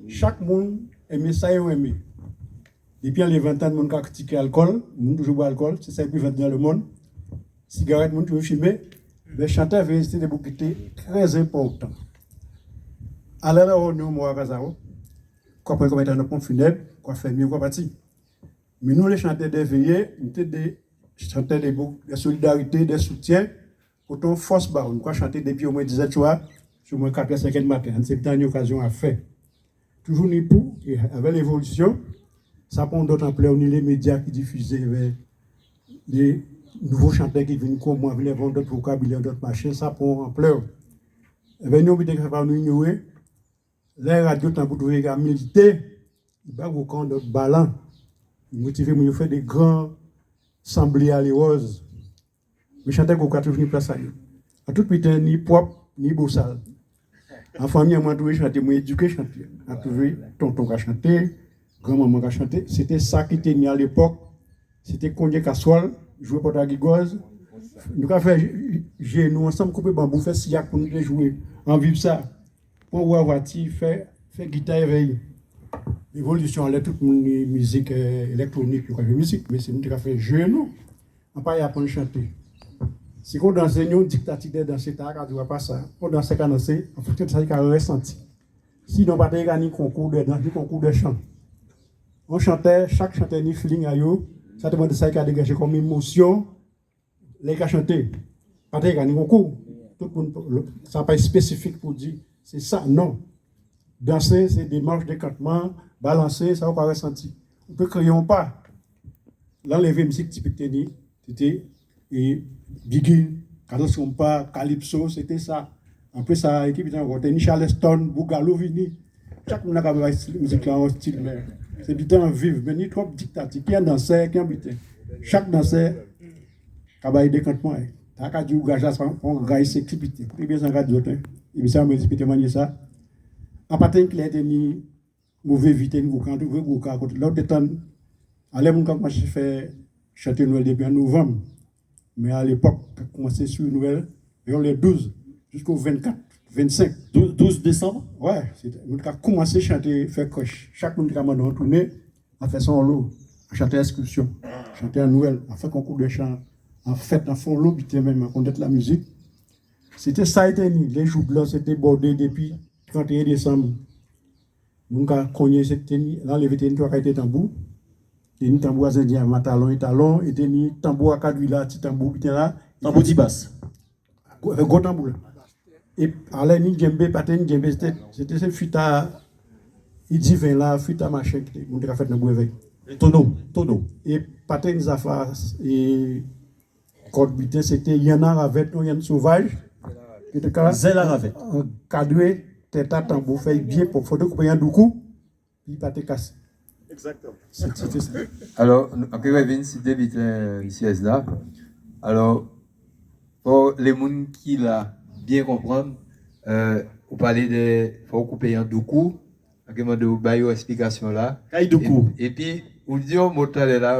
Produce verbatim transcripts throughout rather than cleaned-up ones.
Chak moun enmen sa yo enmen. Depi an lé ventan, moun ka kritiké alkol, moun toujou bwè alkol, sé sa ki pli vann dan lemonn. Sigaret, moun toujou fimé. Mé chanté véyé sé té dé boug ki té trè enpòtan. Alè-la, o nou mò a kaz a-w, kwa pran kòm étan nan ponp fineb, kwa fèmyé, kwa pati. Mé nou, lé chanté dé véyé, nou té dé chanté dé boug dé solidarité, dé soutien, pou té on fòs ba-w. Nou ka chanté dépi omwen dizè swa, jis omwen katrè, senkè di maten. Sé tan ni okazyon a fè. Toujou ni pou, é avè lévolisyon, sa pran on dòt anplè, ni lé médya ki difizé, avè lé nouvo chantè ki vin, kon mwen, vin avè on dòt vokabilè, on dòt machin, sa pran anplè. Avè ni on biten ki fè pa nou inyoré, lè radyo Tanbou touvé i ka milité, i ba gwo kan dòt balan. I motivé moun yo fè dé gran sanblé a lé wòz. Mé chanté gwoka toujou ni plas a yo. An tout biten, ni pwòp, ni bosal. An fanmi an mwen, an touvé chanté, mwen édiké chanté. An touvé tonton ka chanté, granmanman ka chanté. Sé té sa ki té ni a lépòk. Sé té konyé kaswòl, jwé pòtagigòz. Nou ka fè jé-, jé nou ansanm, koupé banbou, fè siyak pou nou té jwé. An viv sa. Pran wou a vwati, fè, fè gita évèy. Lévolisyon, alè tout moun ni mizik, eh, élèktronik, yo ka jwé mizik, mé sé nou té ka fè jé nou. An pa aprann chanté. Si kon dansé, ni on diktati dè dansé, ta ka di-w a pa sa. On dansè ka dansé an fonksyon dè sa i ka résanti. Sinon, pa té ka ni konkou dè dans, ni konkou dè chan. On chantè, chak chantè ni feeling a yo, sa té mandé sa i ka dégajé kòm émosyon, lè i ka chanté. Pa té ka ni konkou. Tout moun, sa pa spésifik pou di sé sa, non. Dansé, sé démach, dékantman, balansé, sa ou ka résanti. Ou pé kréyé on pa. Lè an lévé, mizik tipik té ni, té té, é, bigin, katansonpa, kalipso, sé té sa. Apré sa, ékip té ankò, té ni Charleston, Bougalou vini. Chak moun ka bay mizik-la on stil, mé sé biten an viv, mé ni twòp diktati, ki an dansè, ki an biten. Chak dansè ka bay dékantman, é. Sa ka di-w gaj-la, sa, on gaj sé ki biten. Ében, sa ka di-w, en. Ében, sa, mwen, sé biten manniè sa. An pa té ni klè, té ni mové vi, té ni gwoka, an touvé gwoka koté. Lè ou té tann, alè moun ka koumansé fè chanté Nwèl dépi an novanm. Mé a lépòk, ka koumansé sou Nwèl, vè lè douz, jiska vennkat, vennsenk. Dou-, douz désanm ? Wè, sé, moun ka koumansé chanté, fè krèch. Chak moun té ka mandé-w tounen, a fè sa onlo, a chanté èskripsyon, chanté an Nwèl, a fè konkou dè chan, an fèt, a fè onlo biten menm, a konnèt lamizik. Sé té sa i té ni, lé jou blan, sé té bòdé dépi trantéyen désanm. Moun ka konyé, sé té ni, lè an lévé té ni twa kalité tanbou. Té ni tanbou a Zendyen, a matalon, étalon, é té ni tanbou a kadwi-la, ti tanbou biten-la. Tanbou ti bas. Gwo, gwo tanbou-la. É alè ni djenbé, pa té ni djenbé, sé té, sé té sé fita, i diven-la, fita machin ki té, moun té ka fè tanbou évè'y. Tono, tono. É pa té ni zafè, é kòd biten, sé té yèn a ravèt, non, yèn sovaj. Ki té ka zèl a ravèt. Ankadré tèt a tanbou, fè'y byen pwòp, fò té koupé an doukou. Li pa té kasé. Exactement. Sé, sé té sa. Alò, nou, an ké rèvin si dé biten, euh, syèz-la. Alò, pou lé moun ki la byen konprann, euh, ou palé dè, fò ou koupé an doukou, an ké mandé ou bay ou èsplikasyon-la. Kay doukou. É, épi, ou di on mo talè-la,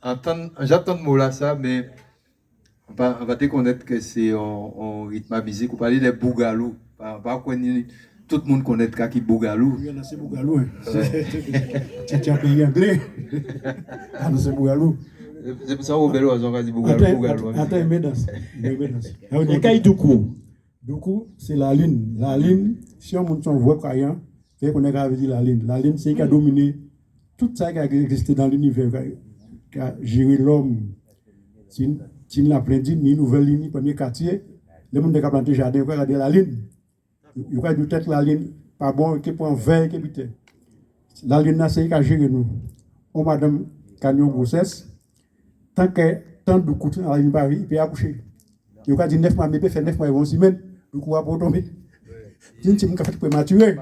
antann, an ja tann mo-lasa, mé An pa, an pa té konnèt ke sé on, on ritm a mizik. Ou palé dè bougalou. Pa, pa kwè ni tout moun konnèt ka ki bougalou. Wi, an sé bougalou, en. Wè. Sé, sé, sé, sé péyi anglé. An sé bougalou. Sé, sé pou sa Wobè Lwazon ka di bougalou, bougalou. Atann, atann, mé dans. Mé, mé dans. É kay doukou. Doukou, sé lalin. Lalin, si on moun sé on vré kwayan, i konnet sa i vé di lalin. Lalin, sé li ka dominé tout sa ki ka ekzisté dan linivè, ka, ka jéré lòm. Tin, tin Laplendin, ni Nouvèl Lin, ni Prèmyé Katyé, lè moun té ka planté jaden, yo ka gadé lalin. Yo ka di tèt lalin pa bon, ké pran vè, ké biten. Lalin-la, sé li ka jéré nou. On madanm ka ni on gwosès, tanké tan doukou, tan lalin pa rivé, i pé akouché. Yo ka di nèf mwa, mé i pé fè nèf mwa, i vé on simenn, doukou-a poko tonbé. Tin timoun ka fèt prématiré.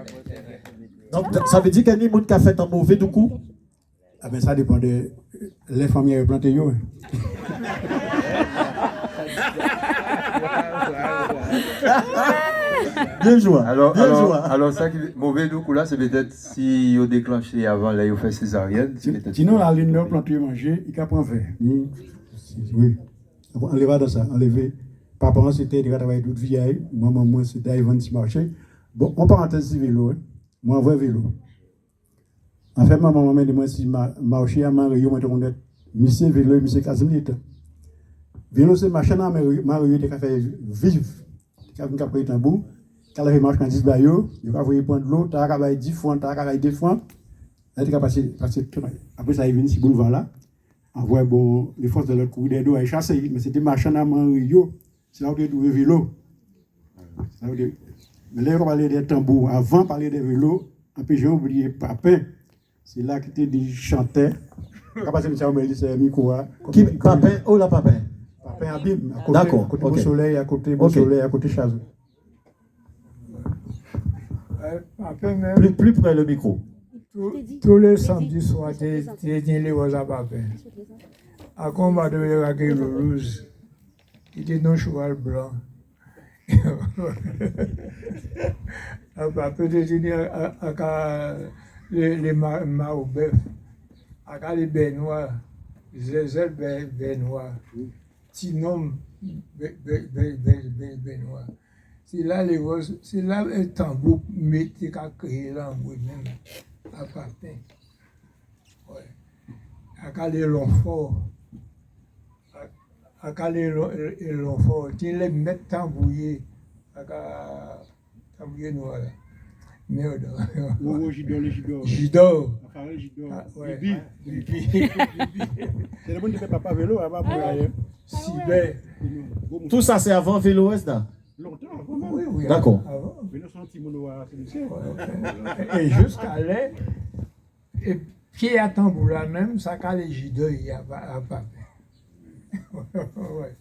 Donk, sa vé di ke ni moun ka fèt an mové doukou ? A ben, sa dépan dè lè fanmi-a yo planté yo, en. Byen jwé. Alò, byen alò, jwé. Alò, sa ki mové doukou-la, sé pétèt si yo déklanché avan lè yo fè sézaryèn, sé pétèt. Sinon, lalin, lè yo planté yo manjé, i ka pran vè. Wi. Anlèv adan sa, anlèvé. Papa-an sé té, té ka travay tout vi a'y, manman mwen sé té ay vann si maché. Bon, on parantèz si vélo, en. Mwen, an vré vélo. Anfen, manman mwen mandé mwen si ma-, maché a Marion, mwen té konnèt misié vélo, misié Casimir. Vélo sé machin a Mari-, Marion té ka fè viv. Té ka vin ka plé tanbou, ka lavé machandiz ba yo, yo ka voyé pran dlo, ta ka bay dis fran, ta ka bay dé fran. La té ka pasé, pasé, apré sa, i vin si boulva-la. An vwè, bon, lé fòs dè lòd kouri dèyè do, ay chasé, mé sé té machin a Marion. Sé la ou té twouvé vélo. Sa vlé di, mé lè yo ka palé dè tanbou, avan palé dè vélo, an pé janmen oubliyé Papen. Sé la ki té di chantè. Ka pasé misié Romel, sé mikwo-a. Ki Papen, o la Papen? Papen Abim, akoté, dakò, akoté Bo Solèy, akoté Bo Solèy, akoté Chazou. Euh, Papen menm. Plus, plus près le micro. Tou, tou lé sanmdi swa, té, té ni léwòz a Papen. A konba dè Ragé Loulouz. Li té ni on chwal blan. Apa, pétèt li té ni a, a, aka lé, lé ma-, mawbèf, aka lé bènwa, zèzèl bè-, bènwa, ti nonm bè-, bè-, bènwa. Sé la léwòz, sé la, é, tanbou mété ka kréyé lanmwé menm, a Papen. Wè. Aka lé Lonfò. A-, aka lé Lon-, é, é Lonfò. Té lé mèt tanbouyé. Aka tanbouyé nou la. Mèd. Wowo Jidò, lé Jidò. Jidò. Rafaèl Jidò. A, wè. Bibi. Bibi. Sé lé moun ki fè papa vélo, a, pa pou ayè. Sibè. Tout sa sé avan Vélorès la? Lontan avan menm. Wi, wi, dakò. Avan. Mé nou santi moun wa, sé misié. Wè. É jiska lè É pyé a tanbou-la menm, sa ka lé Jidò, i a pa, a pa. Wè.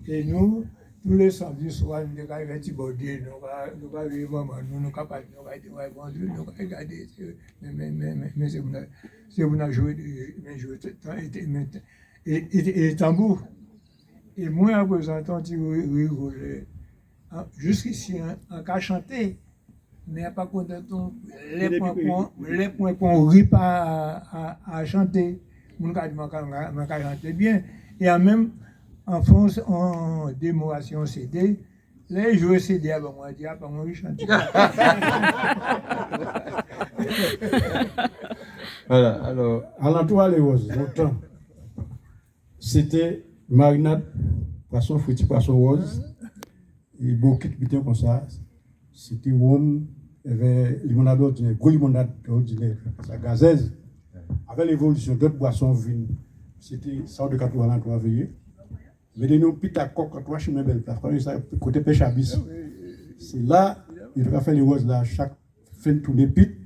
É nou, tou lé sanmdi swa, nou té ka fè ti bòdé, nou ka, nou ka vèyé manman nou, nou ka palé, nou ka di, wè, Bondié, nou ka gadé, sé, mé, mé, mé, mé, mé sé moun-la, sé moun-la jwé, mé jwé, tan, é, é, mé, é, é, é tanbou. É mwen, aprézan, tan ti ri-, rigolé, an, jiskisi, an, an ka chanté. Mé a pa kontan, lè pwen kon, lè pwen kon rip a, a, a chanté. Moun ka di mwen ka, mwen ka chanté byen. É an menm, an fè on, on démo asi on CD, lè yo jwé CD-a, bon, mwen di, a pa mwen ki chanté. Vwala, alò. Alantou a Léwòz, lontan. Sé té marinad pwason fri, ti pwason wòz, é bokit, biten konsa. Sé té wonm, évè limonad òdinè, gwo limonad òdinè, sa gazèz. Avè lévolision, dòt bwason vin. Sé té sa ou té ka twouvé alantou a véyé. Vin té ni on pit a kòk, an twa chimen Bèlplas, koté pèch a bis. Sé la, yo té ka fè léwòz-la chak fen tounen pit.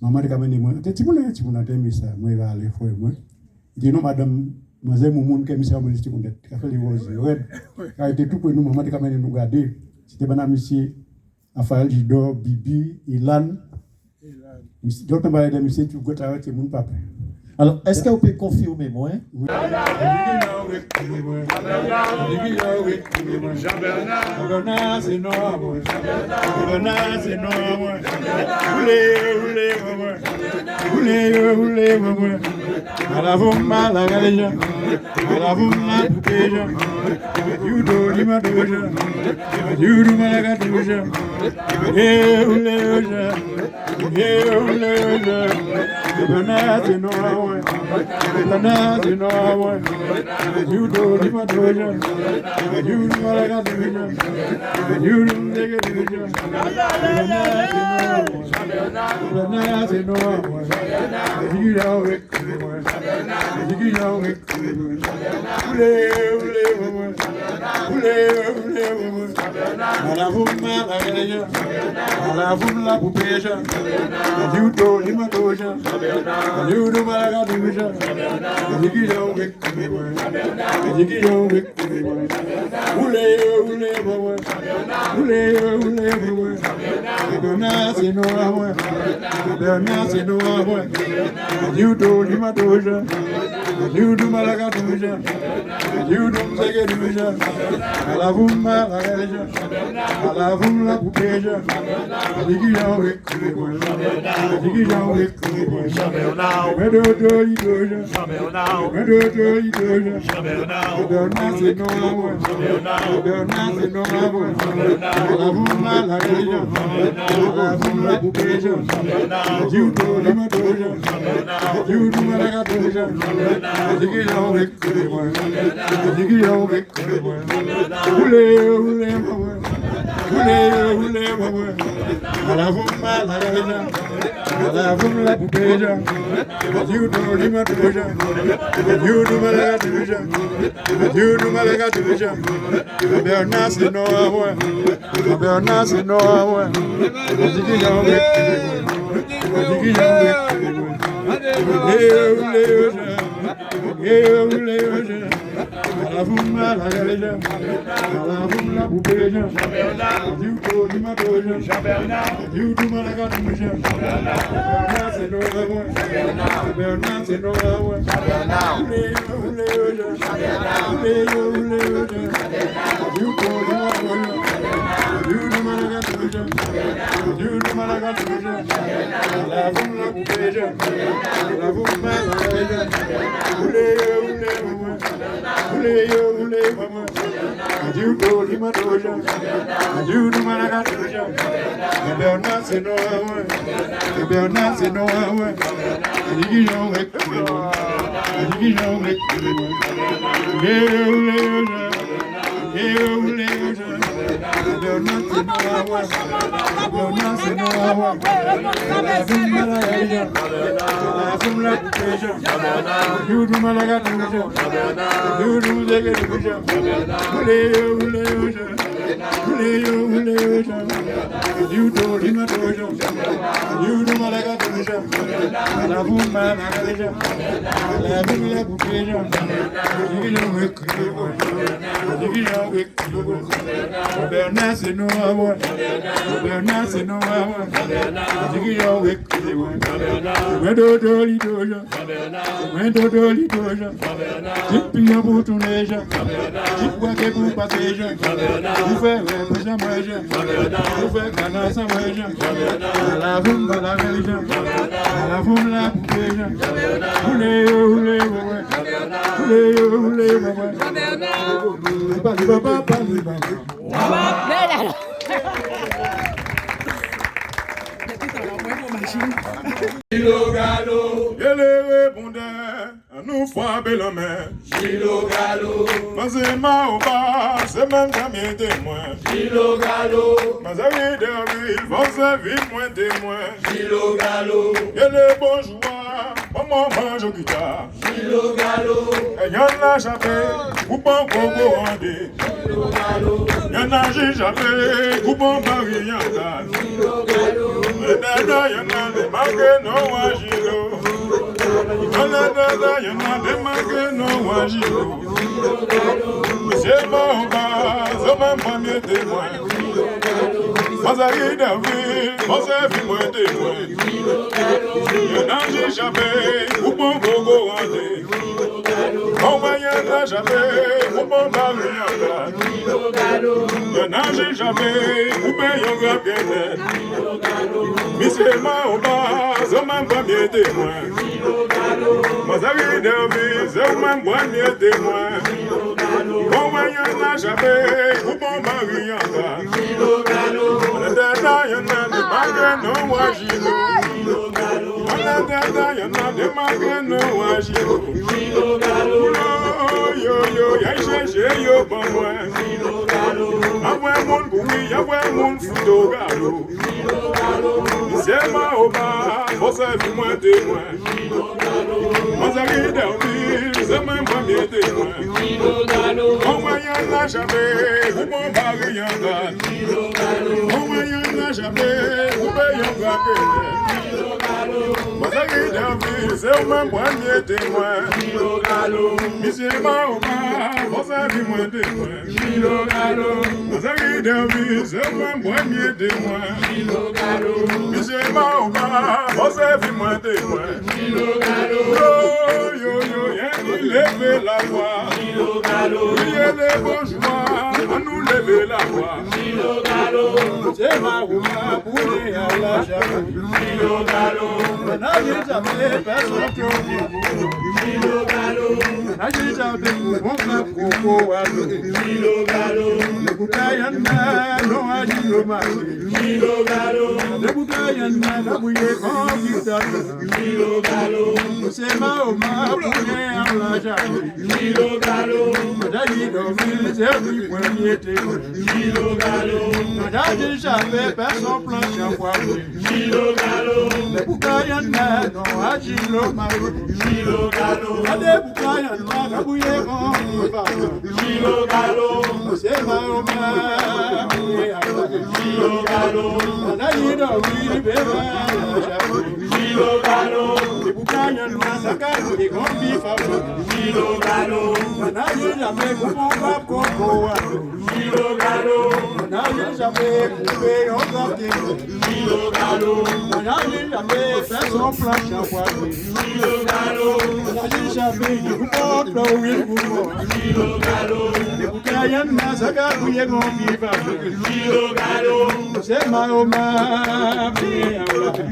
Manman té ka mennen mwen. Té timoun, timoun té enmé sa. Mwen, alé, frè mwen. Li di non, madanm, manzè Moumoun, kè misié Moris té konn fè léwòz rèd. Kan li té tou pré nou, manman té ka mennen nou gadé. Sé té bann a misié Rafaèl Jidò, Bibi, Ilan. Misié, donk, nou palé dè misié, tou gwèt la, timoun pa pè. Alò, èskè ou pé konfirmé mwen? Wi. Jean-Bernard, sé non mwen. Jean-Bernard, sé non mwen. Woulé, woulé, mwen. Woulé, woulé, mwen. Ala voum, ala galé Jan. Ala voum, la poupée Jan. Youdou, li ma dou Jan. Youdou, ma la ga dou Jan. Eh, woulé, Jan. Eh, woulé, Jan. Bana, sé non mwen. Bana, sé non mwen. Youdou, li ma dou Jan. Youdou, ma la ga dou Jan. Youdou, ma la ga dou Jan. Bana, sé non mwen. Bana, sé non mwen. Youdou, Woulé, woulé, woulé, woulé. Woulé, woulé, woulé. Ala voum, ala galé Jan. Ala voum, la poupée Jan. Youdou, li ma dou Jan. Youdou, ma la ga dou Jan. Youdou, woulé, woulé. Woulé, woulé, woulé. Woulé, woulé, woulé. Bana, sé non mwen. Bana, sé non mwen. Youdou, li ma dou Jan. Ajiudu malaka duja. Ajiudu mzege duja. Alavum malaka duja. Alavum la bupeja. Ajiki yawe. Ajiki yawe. Mwen dodo idoja. Mwen dodo idoja. Mwen dodo idoja. Alavum malaka duja. Alavum la bupeja. Ajiudu lima doja. Ajiudu malaka doja. Ajiki yawe. Ajiki yawe. Ule, ule, mama. Ule, ule, mama. Alavum malaka duja. Alavum la bupeja. Ajiudu lima doja. Ajiudu malaka doja. Ajiudu malaka doja. Bernard, c'est non, ouais. Bernard, c'est non, ouais. Ajiki yawe. Ajiki yawe. Ule, ule, ule. Ule, ule, ule. Alavum la, la, la, la. Alavum la bupeja. Ajiudu lima doja. Ajiudu malaka doja. Bernard, c'est non, ouais. Bernard, c'est non, ouais. Ule, ule, ule. Ule, ule, ule. Ajiudu lima doja. Ajiudu malaka doja. Ajiudu malaka doja. Alavum la bupeja. Alavum la bupeja. Ule, ule, ule. Ule yo, ule mama. Ajiudu lima doja. Ajiudu malaka doja. Bernard, c'est non, ouais. Bernard, c'est non, ouais. Ajiki yawe. Ajiki yawe. Ule, ule, ule. Ule, ule, ule. Bernard, c'est non, ouais. Bernard, c'est non, ouais. Alavum la, la, la. Alavum la bupeja. Ajiudu malaka doja. Ajiudu mzege doja. Ule yo, ule yo, ja. Ule yo, ule yo, ja. Ajiudu lima doja. Ajiudu malaka doja. Alavum malaka doja. Alavum la bupeja. Ajiki yawe. Ajiki yawe. Bernard, c'est non, ouais. Bernard, c'est non, ouais. Ajiki yawe. Mwen dodo idoja. Mwen dodo idoja. Ti piyan pou tounen ja. Ti bwa ke pou pase ja. Pou fè rèv pou sa mwen ja. Pou fè kana sa mwen ja. Alavum la, la, la, ja. Alavum la bupeja. Ule yo, ule yo, ouais. Ule yo, ule yo, ouais. Pali, papa, pali, papa. Galo, galo. Yélé répondè, annou frapé lanmen. Galo, galo. Manzé Mawoba, sé menm prèmyé témwen. Galo, galo. Manzé Ridervil, fò sèvi mwen témwen. Galo, galo. Yélé bonjou, manman manjé kita. Galo, galo. É yonn-la chapé, ou pran koko andé. Galo, galo. Yonn-la chapé, ou pran bari an kat. Galo, galo. É dada, yonn-la démaké non a Gilo. Yonn-la dada, yonn-la démaké non a Gilo. Misyé Mawoba, sé menm prèmyé témwen. Manzé Ridervil, fò sèvi mwen témwen. Yonn-la chapé, ou pran koko andé. Ou wè yonn-la chapé, ou pran bari an kat. Yonn-la chapé, ou pran yon gran pye tèt. Misyé Mawoba, sé menm prèmyé témwen. Manzé Ridervil, sé menm prèmyé témwen. Ou wè yonn-la chapé, ou pran bari an kat. Dada, yonn-la démaké non a Gilo. Dada, yonn-la démaké non a Gilo. Yo, yo, yo, ay chèché yo ban mwen. Avwè moun kouri, avwè moun fouto galo. Misyé Mawoba, fò sèvi mwen témwen. Manzé Ridervil, sé menm prèmyé témwen. Ou wè yonn-la chapé, ou pran bari an kat. Ou wè yonn-la chapé, ou pran yon gran pye tèt. Manzé Ridervil, sé ou menm prèmyé témwen. Misyé Mawoba, fò sèvi mwen témwen. Manzé Ridervil, sé ou menm prèmyé témwen. Misyé Mawoba, fò sèvi mwen témwen. Yo, yo, yo, yé. Lévé lavwa. Kriyé lé bonjwa, annou lévé lavwa. Sé Mawoman pou lé a la ja. Ann aji jamé pèsonn ké ou. Ann aji jamé pou bon frè koko a nou. Lé boukay an nou, non aji yo maché. Lé boukay an nou, la bouyé kon pita. Sé Mawoman pou lé a la ja. Ann aji dòmi, sé li prèmyé témwen. Ann aji jamé pèsonn plan chan bwa. Lé boukay an nou, non aji yo maché. Gadé boukay an nou, la bouyé kon pita. Sé Mawoman pou lé a la ja. Ann aji dòmi, bé ba. Lé boukay an nou, sa ka bouyé kon pita. Ann aji jamé pou bon frè koko a nou. Ann aji jamé pou pé yon gòké. Ann aji jamé pèsonn plan chan bwa. Ann aji jamé pou pòt lò wi pou mwen. Lé boukay an nou, sa ka bouyé kon pita. Sé Mawoman pou lé a la ja.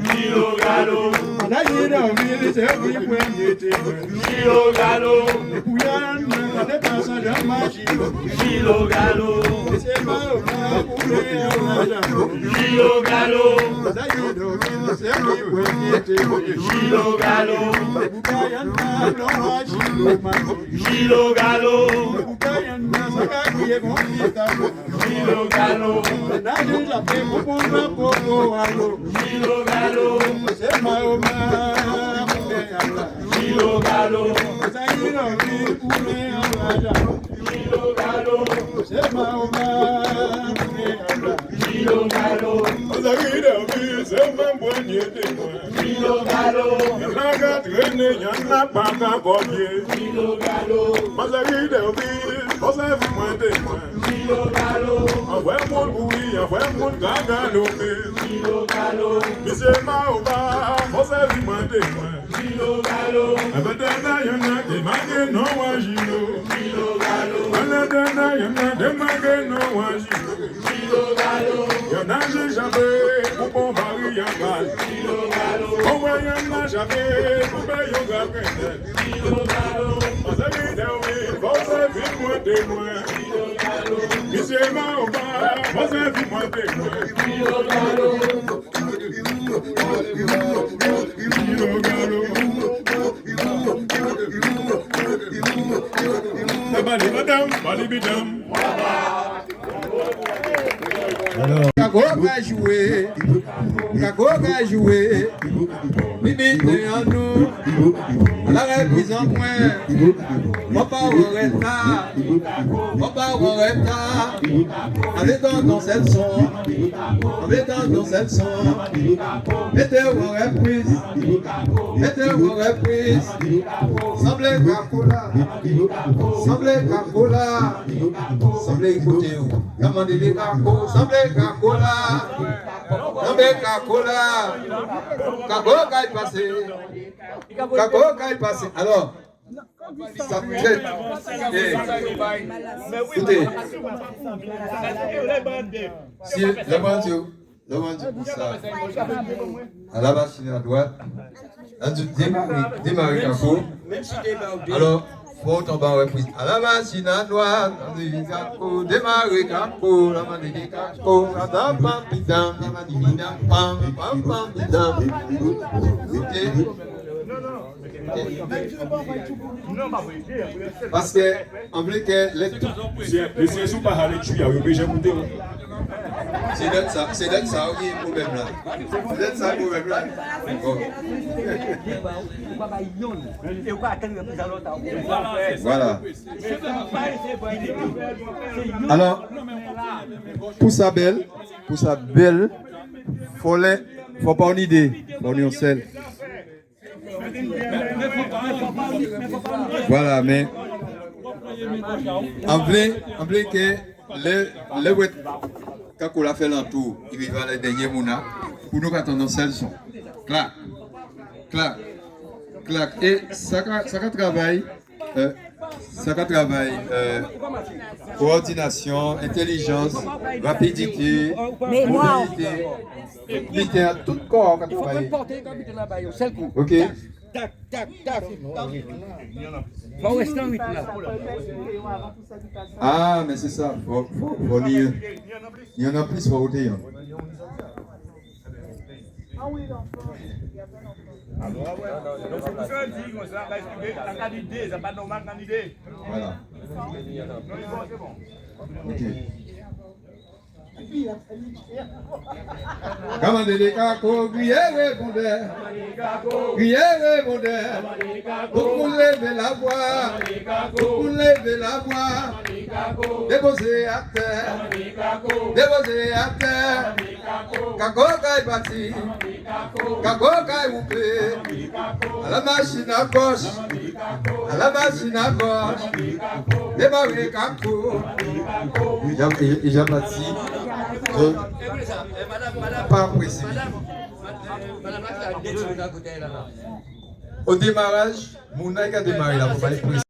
Ann aji dòmi, sé li prèmyé témwen. Boukay an nou, gadé pasaj an maché. Sé Mawoman pou lé a la ja. Ann aji dòmi, sé li prèmyé témwen. Boukay an nou, non aji yo maché. Boukay an nou, sa ka bouyé kon pita. Ann aji jamé pou bon frè koko a nou. Sé Mawoman pou lé a la ja. Ann aji dòmi, pou lé a la ja. Sé Mawoman pou lé a la ja. Ann aji dòmi, sé mwen prèmyé témwen. Yonn la ka trennen, yonn la pa ka kòpyé. Manzè ridè wi, fò sèvi mwen témwen. An vwè moun bouri, an vwè moun ka galope. Misyé Mawoman, fò sèvi mwen témwen. Enben, dènè yonn-la démaké non an Jilo. Enben, dènè yonn-la démaké non an Jilo. Yonn an Jijabé pou bon vari an bal. Bon, wè, yonn an Jijabé pou bè yon grap grendèl. Manzè ridè wi, fò sèvi mwen témwen. Misyé Mawoman, fò sèvi mwen témwen. Alò. Kako ka jwé, kako ka jwé. Bibi, sé an nou. Ala rèprizan mwen. Papa, ou an rèta. Papa, ou an rèta. Alé, dan, dan sèl son. Alé, dan, dan sèl son. Mété'w an rèpriz. Mété'w an rèpriz. Sanblé kako la. Sanblé kako la. Sanblé koté'w. Ka mandé lé kako. Sanblé kako la. Sanblé kako la. Kako kay pasé. Kako kay pasé. Alò, sa tèt. Eh, kouté. Si, lè mwen di, lè mwen di pou sa. A la machin a dwat. An di démaré, démaré kako. Alò, fò ou tonbé an rèpriz. A la machin a dwat, an di kako, démaré kako, la mandé kako, a pam pam pidam, la mandé pidam, pam pam pam pidam. Kouté. Paskè an vlé kè lè... Misyé, si ou pa alé tjwi, yo pé jen kouté, wi. Sé dèt sa, sé dèt sa, wi, pwoblèm-la. Sé dèt sa, pwoblèm-la. Bon. Vwala. Alò, pou sa bèl, pou sa bèl, fò lè, fò pa on idé, fò on sèl. Vwala, mé an vlé, an vlé kè lè, lè ou wè kako-la fè lantou, i rivé a lè dènyé moun-la, pou nou ka tann on sèl son. Klak, klak, klak. É sa ka, sa ka travay. Euh, sa ka travay, euh, kowòdinasyon, entèlijans, rapidité, mémwa, mobilité, tout kò-a ka travay. OK. Tak, tak, tak, tak. Fò rèsté an ritm la. Ah, mé sé sa. Fò, fò, fò ni, ni an plis, fò woté, en. Ah wi, non. Ah bon, ah ouais. Donk sé pou sa yo di konsa, ka èspliké, sa ka di dé, sa pa nòmal, ka di dé. Voilà. Non, sé bon, sé bon. OK. Ka mandé lé kako, griyé répondè. Griyé répondè. Tout moun lévé lavwa. Tout moun lévé lavwa. Dépozé atè. Dépozé atè. Kako kay pati. Kako kay woupé. A la machin a gòch. A la machin a gòch. Démaré kako. I ja, i, i ja pati. Donk, pa présipité. O démaraj, moun-lan ka démaré la, fo pa lé présé.